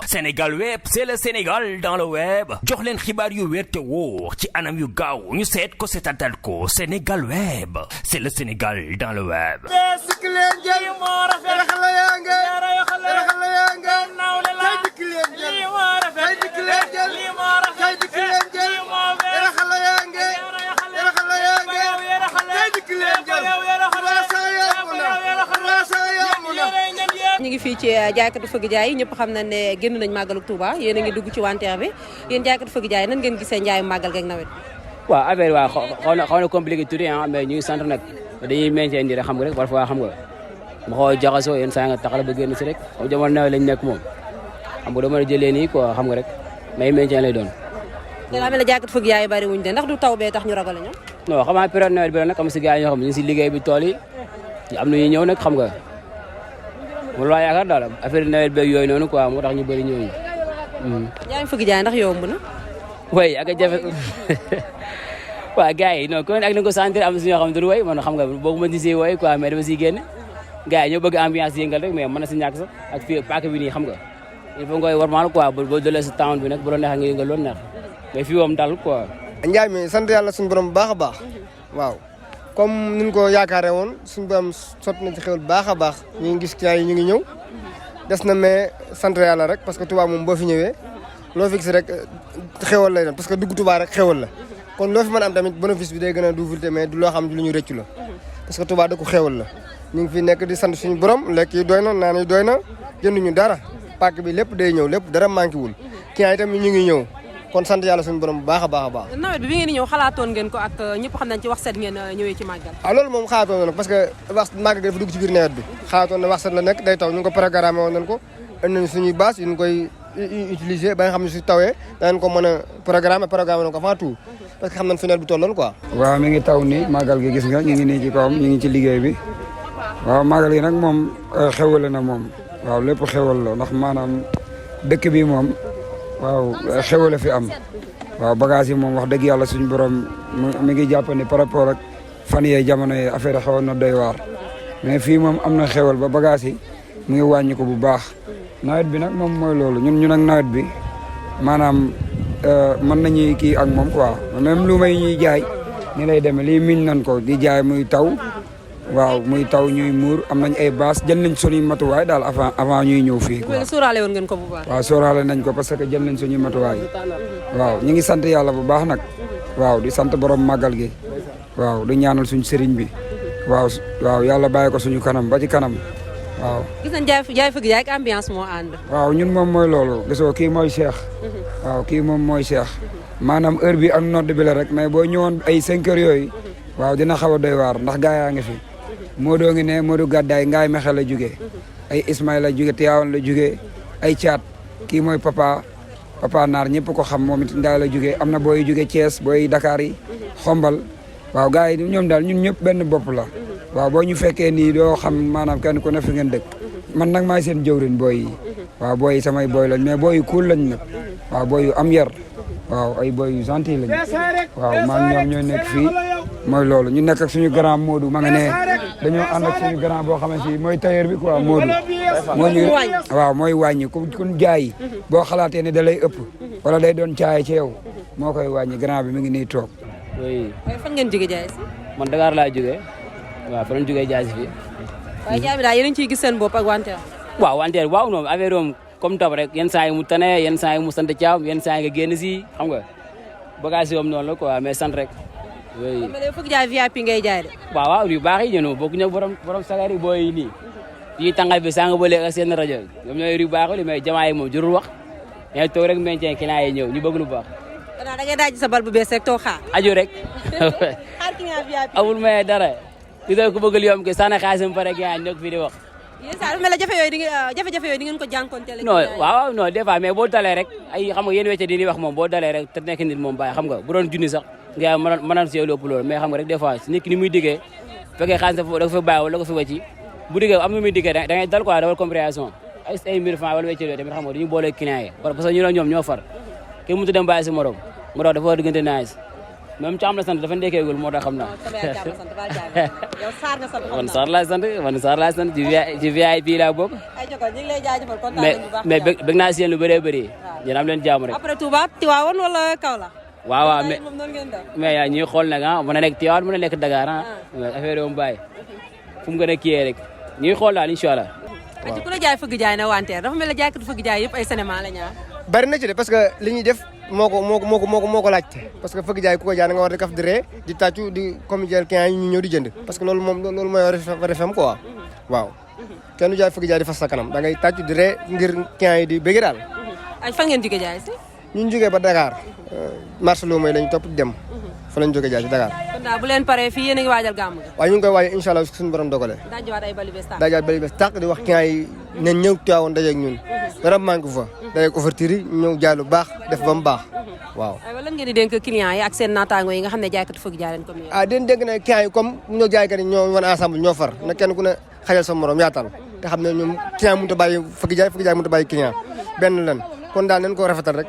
Sénégal web c'est le Sénégal dans le web jox leen xibaar yu wér te wóor ci anam yu gaaw ñu seet ko seetatal ko Sénégal web c'est le Sénégal dans le web. ñu ngi fii ci jaaykatu fëgg jaay ñëpp xam na ne génn nañ màggalu Touba yéen a ngi dugg ci wanteer bi yéen jaaykatu fëgg jaay nan ngeen gisee njaayu màggal geeg nawet waaw affaire waaw xaw na compliqué tuuti mais ñu ngi sant nag dañuy maintien di rek xam nga rek parfois xam nga mu xaw a jaxasoo yéen saa nga taxala ba génn si rek comme jamono nawet lañ nekk moom xam nga doo mën a jëlee nii quoi xam nga rek mais maintien lay doon te daa mel ne jaaykatu fëgg jaay bari wuñ de ndax du taw bee tax ñu ragal ñoom non xam nga période nawet bi la nag am si gars yi ñoo xam ne ñu ngi si liggéey bi tool yi am na ñuy ñëw nag xam nga mu laa yaakaar daal affaire nawet beeg yooyu noonu quoi moo tax ñu bëri ñooñu. jaay fëgg jaay ndax yomb na. way ak jafe waaw gars yi non kon ak ni ko sentir am na si ñoo xam ne du way man xam nga boo ma gisee way quoi mais dama siy génn gars yi ñoo bëgg ambiance yëngal rek mais mën na si ñàkk sax ak fii paak bi nii xam nga il faut nga warmaal quoi boo dolee si town bi nag bu la neexee nga yëngal loolu neex mais fii moom dal quoi. Njaay mi sant yàlla suñu borom bu baax a baax waaw. comme ni ñu ko yaakaaree woon suñu borom sot na ci xewal baax a baax ñu ngi gis clients yi ñu ngi ñëw des na mais sant yàlla rek parce que Touba moom boo fi ñëwee loo fi gis rek xewal lay doon parce que dugg Touba rek xewal la kon loo fi mën a am tamit bénéfice bi day gën a duufulté mais du loo xam lu ñu rëccu la parce que Touba dëkku xewal la ñu ngi fi nekk di sant suñu borom lekk yi doy na naan yi doy na jënduñu dara pàkk bi lépp day ñëw lépp dara manqué wul clients yi tamit ñu ngi ñëw kon sant yàlla suñu borom bu baax a baax a baax. nawet bi ngeen di ñëw xalaatoon ngeen ko ak ñëpp xam nañ ci wax set ngeen ñëwee ci màggal. waaw loolu moom xalaatoon na nag parce que wax màggal dafa dugg ci biir nawet bi xalaatoon na wax set la nekk day taw ñu ngi ko programmé woon nañ ko indi nañ suñuy bâche yu ñu koy utiliser ba nga xam ne su tawee danañ ko mën a programmé nañ ko avant tout parce que xam nañ fi nawet bi tolloon quoi. waaw mi ngi taw ni màggal gi gis nga ñu ngi nii ci kawam ñu ngi ci liggéey bi waaw màggal gi nag moom xewale na moom waaw lépp xewal la ndax maanaam dëkk bi moom waaw xewale fi am waaw bagage yi moom wax dëgg yàlla suñu borom mi ngi jàpp ni par rapport ak fan yee jamono yi affaire xewoon na doy waar mais fii moom am na xewal ba bagage yi mu ngi wàññi ko bu baax nawet bi nag moom mooy loolu ñun ak nawet bi maanaam mën nañuy kii ak moom quoi même lu may ñuy jaay ni lay demee lii miñ nañ ko di jaay muy taw waaw muy taw ñuy muur am nañ ay baas jël nañ suñuy matuwaay daal avant ñuy ñëw fii quoi. sóoraale woon ngeen ko bu baax. waaw sóoraale nañ ko parce que jël nañ suñuy matuwaay waaw ñu ngi sant yàlla bu baax nag waaw di sant borom màggal gi waaw di ñaanal suñu sëriñ bi waaw yàlla bàyyi ko suñu kanam ba ci kanam waaw. gis nañ jaay fëgg jaay ak ambiance moo ànd. waaw ñun moom mooy loolu gisoo kii mooy Cheikh. waaw kii moom mooy Cheikh maanaam heure bi ak nodd bi la rek mais boo ñëwoon ay 5 heures yooyu waaw dina xaw a doy waar ndax gaa yaa ngi fi. Modou ngi ne Modou Gaddaay ngaay mexe la jógee ay Ismaïla la jógee Tivaouane la jógee ay Thiat kii mooy papa naar ñëpp ko xam moom it ngaay la jógee am na booy jógee Thiès booy Dakar yi xombal waaw gars yi ñoom daal ñun ñëpp benn bopp la waaw boo ñu fekkee nii doo xam maanaam kenn ku ne fi ngeen dëkk man nag maay seen jëwrin booy yi waaw booy yi samay booy lañ mais booy yu cool lañ nag waaw booy yu am yar waaw ay booy yu gentil lañ waaw man ñoom ñooy nekk fii mooy loolu ñu nekk ak suñu grand Modou ma nga ne dañoo ànd ak suñu grand boo xamante ni mooy tailleur bi quoi Modou moo ñu waaw mooy wàññi kun jaay boo xalaatee ne da lay ëpp wala day doon caay ci yow moo koy wàññi grand bi mi ngi nii toog. oui. fan ngeen jógee jaay si. man Dakar laa jógee waaw fa lañ jógee jaay si fii. waaye jaay bi daal yéen a ngi ciy gis seen bopp ak wanteer. waaw wanteer waaw noonu affaire moom comme tab rek yenn saa yi mu tane yenn saa yi mu sant caam yenn saa yi nga génn si xam nga bagage yi moom noonu la quoi mais sant rek. oui mais fëgg jaay VIP ngay jaay de. waaw yu baax yi ñun bokk ñëw borom sagar yi booy yi nii yi tàngal bi sànq ba léegi ak seen rajo ñoom ñooy yu baax li mais jamaa yi moom jurul wax mais toog rek maintien client yi ñëw ñu bëgg lu baax. xanaa da ngay daaj sa bal bu bees rek toog xaar. aju rek. xaar ki nga VIP. amul may dara ki doon ko bëgg li yom ke sànni xaalisam pare gars yi ñoo fi di wax. yéen saa mel ne jafe-jafe yooyu di ngeen ko jànkonteel. non waaw non des fois mais boo dalee rek ay xam nga yéen wecce di wax moom boo dalee rek te nekk nit moom bàyyi xam nga bu doon junni sax nga mënaan si yow lépp loolu mais xam nga rek des fois si nit ki ni muy diggee fekkee xaalis da ko fa bàyyi wala da ko fa wecci bu diggee am na muy diggee da ngay dal quoi dawal compréhension ay 1000 francs wala wecce yooyu tamit xam nga duñu boole client yi parce que ñu ñoom ñoo far kenn mënut a dem bàyyi si morom dafa war diggante nice même Thiam la sant dafa ndekkeegul moo tax xam naa. sama yaay Thiam la sant baal jaay yow Sarr nga sant. man Sarr laa sant man Sarr laa sant ci VIP laa bokk. ay jokko ñu ngi lay jaajëfal kontaan nañu bu baax. mais bëgg naa si yéen lu bëree bëri. yéen am leen jàmm rek. après Touba Tivaouane wala Kaolack. waaw mais yaa ñuy xool nag mën na nekk Tivaouane mën na nekk Dakar affaire yi moom bàyyi fu mu gën a kiyee rek ñuy xool daal incha allah. waaw ku la jaay fëgg jaay na wanteer dafa mel ne jaaykatu fëgg jaay yëpp ay cinéma la ñaar. bari na ci de parce que li ñuy def moo ko laajte parce que fëgg jaay ku ko jaay da nga war di kaf di ree di tàccu di comme jël client yi ñu ñëw di jënd parce que loolu mooy refem quoi waaw kenn du jaay fëgg jaay di fas sa kanam da ngay tàccu di ree ngir client yi di bëgg daal. ay fan ngeen jóge jaay si. ñu jógee ba Dakar marché loo mooy lañ topp di dem fa lañ jógee jaay si Dakar. kon daal bu leen paree fii yéen a ngi waajal gàmm gi. waaw ñu ngi koy waajal incha allah suñu borom dogalee. daajawaat ay bali bees tàq. daajawaat bali bees tàq di wax client yi nañ ñëw Tivaouane dajeeg ñun. dara manque fa dajeeg ouverture yi ñëw jaay lu baax def ba mu baax waaw. aywa lan ngeen di dénk client yi ak seen naataango yi nga xam ne jaaykatu fëgg jaay leen comme yéen. den dégg na client yi comme ñoo jaaykat yi ñoo wan ensemble ñoo far na kenn ku ne xajal sa morom yaatal te xam ne ñoom client mënut a bàyyi fëgg jaay mënut a bàyyi client benn lan kon daal nañ ko rafetal rek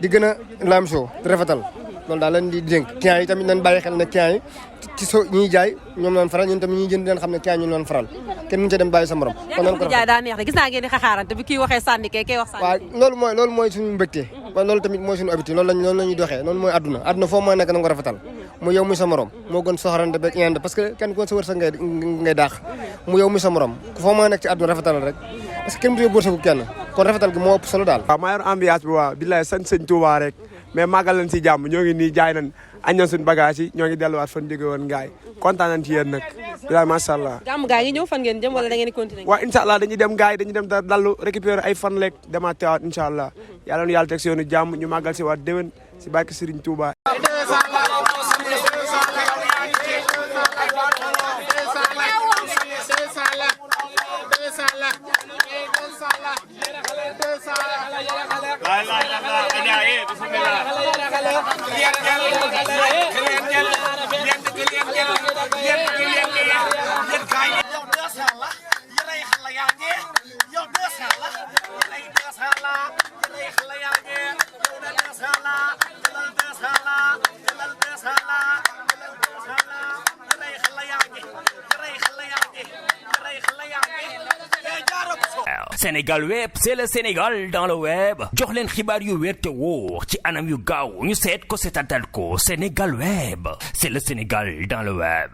di gën a lam show di rafetal loolu daal lañ di dénk client yi tamit nañ bàyyi xel ne client yi ci ñuy jaay ñoom lañ faral ñun tamit ñuy jënd leen xam ne client ñu lañ faral kenn mënu ca dem bàyyi sa morom kon nañ ko jaay daa neex de gis naa ngeen di xaxaarante bi kii waxee sànni kay wax sànni. waaw loolu mooy suñu mbégte loolu tamit mooy suñu habitude loolu la ñuy doxee loolu mooy àdduna foo mën a nekk na nga ko rafetal mu yow muy sa morom moo gën soxorante beeg ñaan parce que kenn ku sa wërsëg ngay daax mu yow muy sa morom foo mën a nekk ci àdduna rafetal rek parce que kenn du yóbbu wërsëgu kenn kon rafetal gi moo ëpp solo daal. waaw maa yor ambiance bi waaw billaay sant sëñ Touba rek mais màggal leen si jàmm ñoo ngi nii jaay nañ añ nañ suñu bagage yi ñoo ngi delluwaat fan jóge woon ngaay kontaan nañ ci yéen nag billaay macha allah. gàmm gaa ngi ñëw fan ngeen jëm wala da ngeen di continuer. waaw incha allah dañuy dem ngaay dañuy dem dallu récupérer ay fan lekk demaat teewaat incha allah yàlla nu yàlla teg si yoonu jàmm ñu màggal si waat déwén si barke Serigne Touba. Sénégal web c'est le Sénégal dans le web jox leen xibaar yu wér te wóor ci anam yu gaaw ñu seet ko seetaanal ko Sénégal web c'est le Sénégal dans le web